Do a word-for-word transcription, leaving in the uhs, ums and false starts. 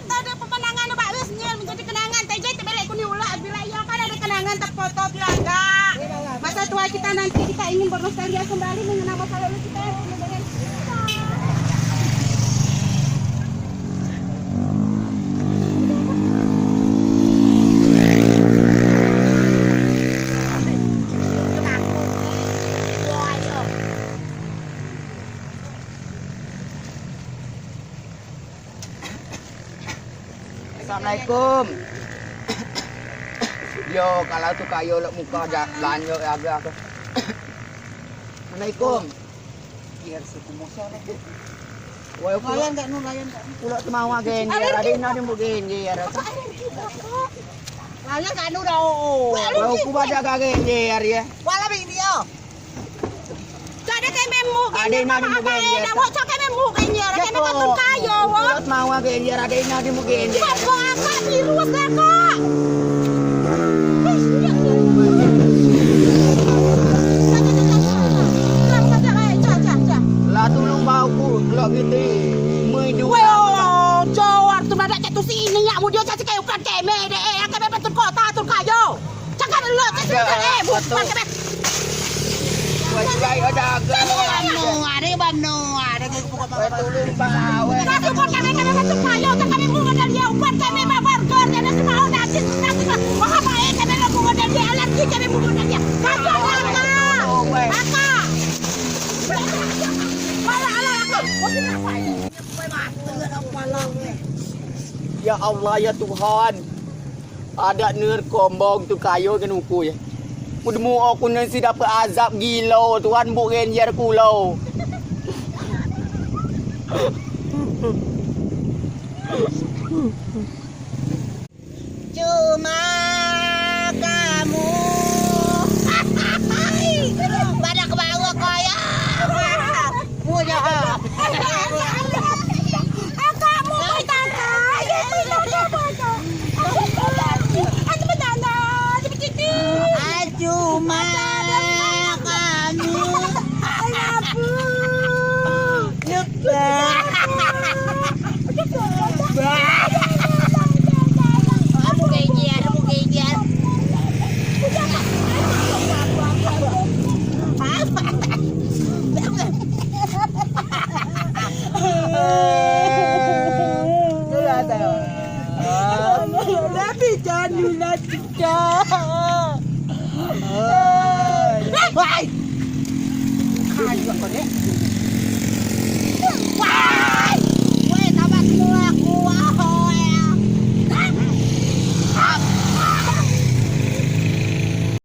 Ade pemandangan bagus, nyel menjadi kenangan. Tejai tebelek kuni ulak, bila iya kan ada kenangan, terfoto, bilangga. Masa tua kita nanti kita ingin bernostalgia kembali mengenang masa lalu kita. Assalamualaikum. Yo, kalau tu kayo lok muka ja-, belanja ya, agak aku. Assalamualaikum. Woi, aku layan tak nu, layan tak nu. Pulo temawa genjer, ade ina di mu genjer. Layan tak nu dah, oh. Woi, aku baca genjer ya. Wala bing dia. Cak de keme mu genjer. Ade ina di mu genjer. Woi, cak keme mu genjer. Keme patut kayo, woi. Pulo temawa genjer, ade ina di mu genjer. Kok, kok, akak virus, akak. Lah tulung bau ku, lok giti. Mui dua. Woi, oh, jawar tu madak cak tu sini nyak mudio cak si kayu kan keme de, eh, keme patut kota tu kayo. Cakap dulu, cakap dulu, eh, bukan keme. Wajai ada agak. Bamno, ada bamno, ada ke buka bamno. Tulung bau. Cakap bukan keme, keme patut kayo, cakap keme bukan dia, bukan keme babar gor, dia semau nasi, nasi, wah, baik, keme bukan dia, alergi, keme bukan dia. Kacau, kacau. Kacau. Ya Allah, ya Tuhan. Adak neu kombong tu kayo gen uku ye. Mudemu uku nesi dapet azab gilo, Tuhan bu genjer kulo. Cuma kamu. Pada kebawa koyak. Mudah. Kamu bertanya. Cuma kamu. Wai,